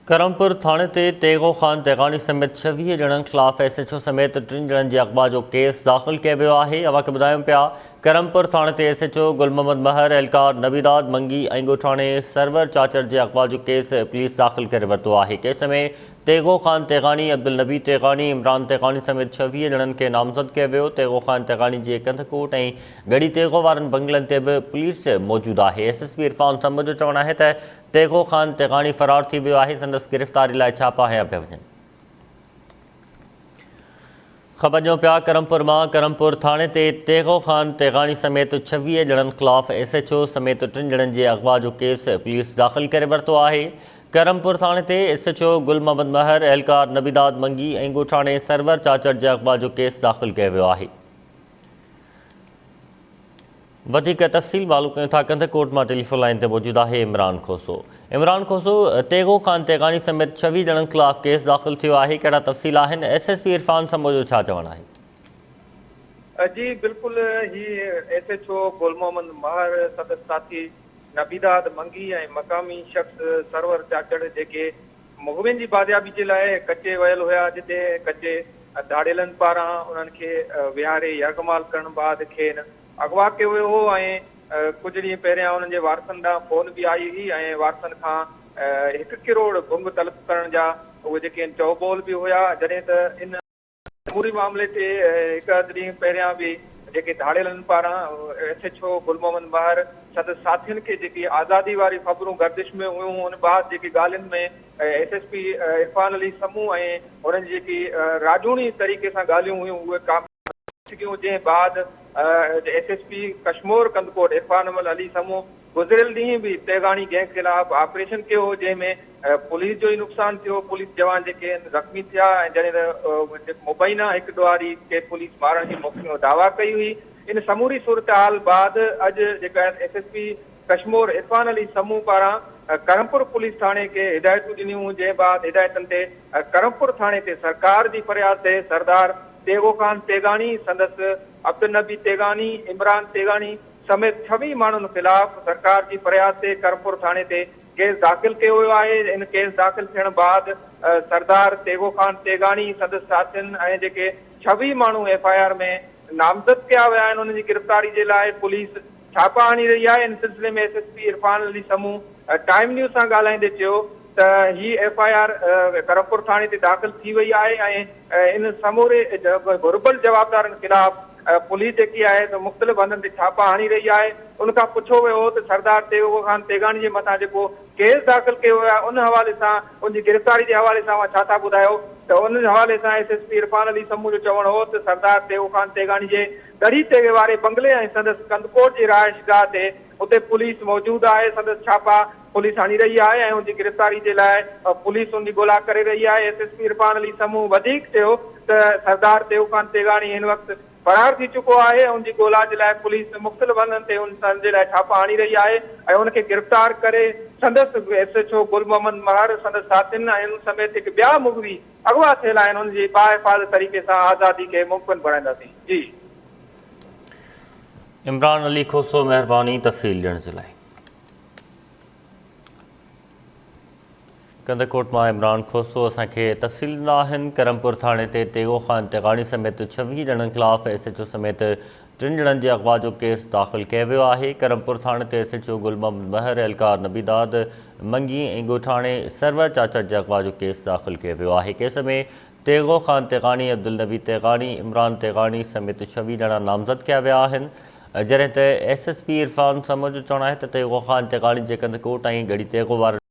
ڪرمپور ٿاڻي تي تيغو خان تيغاڻي سميت 26 ڄڻن خلاف ايس ايڇ او سميت ٽن ڄڻن جي اغوا جو ڪيس داخل ڪيو ويو آهي. اوهان کي ٻڌايون پيا ڪرمپور ٿاڻي تي ايس ايڇ او گل محمد مهر، اهلڪار نبي داد منگي ۽ ڳوٺاڻي سرور چاچڙ جي اغوا جو ڪيس پوليس داخل ڪري ورتو آهي. ڪيس ۾ تيغو خان تيغاڻي، عبدالنبي تيغاڻي، عمران تيغاڻي سميت 26 ڄڻن کي نامزد ڪيو ويو. تيغو خان تيغاڻي جي ڪنڌڪوٽ ۽ ڳڙهي تيغو وارن بنگلن تي به پوليس موجود آهي. S S P Irfan Samoon جو چوڻ آهي ته تيغو خان تيغاڻي فرار ٿي ويو آهي، سندس گرفتاري لاء ڇاپا هنيا پيا وڃن. خبر ڏيون پيا ڪرمپور مان ڪرمپور ٿاڻي تي تيغو خان تيغاڻي سميت 26 ڄڻن خلاف ايس ايڇ او سميت ٽن ڄڻن جي اغوا جو ڪيس پوليس داخل ڪري ورتو آهي. ڪرمپور ٿاڻي تي ايس ايڇ او گل محمد مهر، اهلڪار نبي داد منگي ۽ ڳوٺاڻي سرور چاچڙ جي اغوا جو ڪيس داخل ڪيو ويو آهي. وڌيڪ تفصيل معلوم ڪيون ٿا ڪنڌڪوٽ مان ٽيليفون لائين تي موجود آهي عمران کوسو. عمران کوسو، تيغو خان تيغاڻي سميت 26 ڄڻن خلاف ڪيس داخل ٿيو آهي ڪهڙا تفصيل آهن، S S P Irfan Samo جو ڇا چوڻ آهي؟ جي بلڪل هي S H O Gul Muhammad Mehar سندس ساٿي نبيداد منگي ۽ مقامي شخص سرور چاچڙ جيڪي مغوين جي بازيابي جي لاء ڪچي ويل هيا جتي ڪچي ڌاڙيلن پاران انهن کي ويهاري يرغمال ڪرڻ بعد کين اغوا ڪيو ويو هو ۽ ڪجهه ڏينهن پهريان انهن جي وارثن ڏانهن فون به آئي هئي ۽ وارثن کان هڪ ڪروڙ ڀنگ طلب ڪرڻ جا اهي جيڪي آهن چئوٻول به هيا جڏهن ته ان سموري معاملي تي هڪ اڌ ڏينهن پهريان به جيڪي ڌاڙيلن پاران S H O Gul Muhammad Mehar سندس ساٿين کي جيڪي آزادي واري خبرون گردش ۾ هيون ان بعد جيڪي ڳالهين ۾ S S P Irfan Ali Samoon ۽ هنن جي جيڪي راڄوڻي طريقي سان ڳالهيون هيون اهي ڪامياب نه ٿي سگهيون جنهن بعد S S P Kashmore Kandhkot Irfan Ali Samoon گذريل ڏينهن به تيغاڻي گينگ خلاف آپريشن ڪيو هو جنهن ۾ پوليس جو ئي نقصان ٿيو پوليس جوان جيڪي آهن زخمي ٿيا ۽ جڏهن ته مبينا هڪ ڏوهاري کي پوليس مارڻ جي دعويٰ ڪئي هئي ان سموري صورتحال بعد اڄ جيڪا S S P Kashmore Irfan Ali Samoon پاران ڪرمپور پوليس ٿاڻي کي هدايتون ڏنيون جنهن بعد هدايتن تي ڪرمپور ٿاڻي تي سرڪار جي فرياد تي سردار تيغو خان تيغاڻي، سندس عبدالنبي تيغاني، عمران تيغاڻي سميت 26 ماڻهن خلاف سرڪار جي فرياد تي ڪرمپور ٿاڻي تي ڪيس داخل ڪيو ويو آهي ان ڪيس داخل ٿيڻ بعد سردار تيغو خان تيغاڻي، سندس ساٿين ۽ جيڪي 26 ماڻهو ايف I R ۾ نامزد ڪيا ويا آهن انهن جي گرفتاري جي لاء پوليس ڇاپا هڻي رهي آهي، ان سلسلي ۾ S S P Irfan Ali Samoon Time News سان ڳالهائيندي چيو ته هي ايف I R Karampur ٿاڻي تي داخل ٿي وئي آهي ۽ ان سموري گهربل جوابدارن خلاف پوليس جيڪي آهي سو مختلف هنڌن تي ڇاپا هڻي رهي آهي، ان کان پڇيو ويو هو ته سردار تيغو خان تيغاڻي جي مٿان جيڪو ڪيس داخل ڪيو ويو آهي ان حوالي سان ان جي گرفتاري جي حوالي سان اوهان ڇا ٿا ٻڌايو ته ان حوالي سان S S P Irfan Ali Samoon جو چوڻ هو ته سردار تيغو خان تيغاڻي جي ڳڙهي تيغي واري بنگلي ۽ سندس ڪنڌڪوٽ جي رهائشگاهه تي اتي پوليس موجود آهي، سندس ڇاپا پوليس هڻي رهي آهي ۽ ان جي گرفتاري جي لاء پوليس ان جي ڳولا ڪري رهي آهي، S S P Irfan Ali Samoon وڌيڪ چيو ته سردار تيغو خان تيغاڻي هن وقت فرار ٿي چڪو آهي ۽ ان جي ڳولا جي لاء پوليس مختلف هنڌن تي ان جي لاء ڇاپا هڻي رهي آهي ۽ ان کي گرفتار ڪري سندس S H O Gul Muhammad Mehar سندس ساٿين ۽ ان سميت هڪ ٻيا مغوي اغوا ٿيل آهن ان جي باحفاظت طريقي سان آزادي کي ممڪن بڻائينداسين. جي. عمران علي کوسو مهرباني تفصيل ڏيڻ جي لاء. ڪنڌڪوٽ مان عمران کوسو اسان کي تفصيل ڏنا آهن ڪرمپور ٿاڻي تي تيغو خان تيغاڻي سميت 26 ڄڻن خلاف ايس ايڇ او سميت ٽن ڄڻن جي اغوا جو ڪيس داخل ڪيو ويو آهي ڪرمپور ٿاڻي تي S H O Gul Muhammad Mehar اهلڪار نبي داد منگي ۽ ڳوٺاڻي سرور چاچڙ جي اغوا جو ڪيس داخل ڪيو ويو آهي ڪيس ۾ تيغو خان تيغاڻي، عبدالنبي تيغاڻي، عمران تيغاڻي سميت 26 ڄڻا نامزد ڪيا ويا آهن جڏهن ته S S P Irfan Samoon جو چوڻ آهي ته تيغو خان تيغاڻي جي ڪنڌڪوٽ ۽ ڳڙهي تيغو وارن.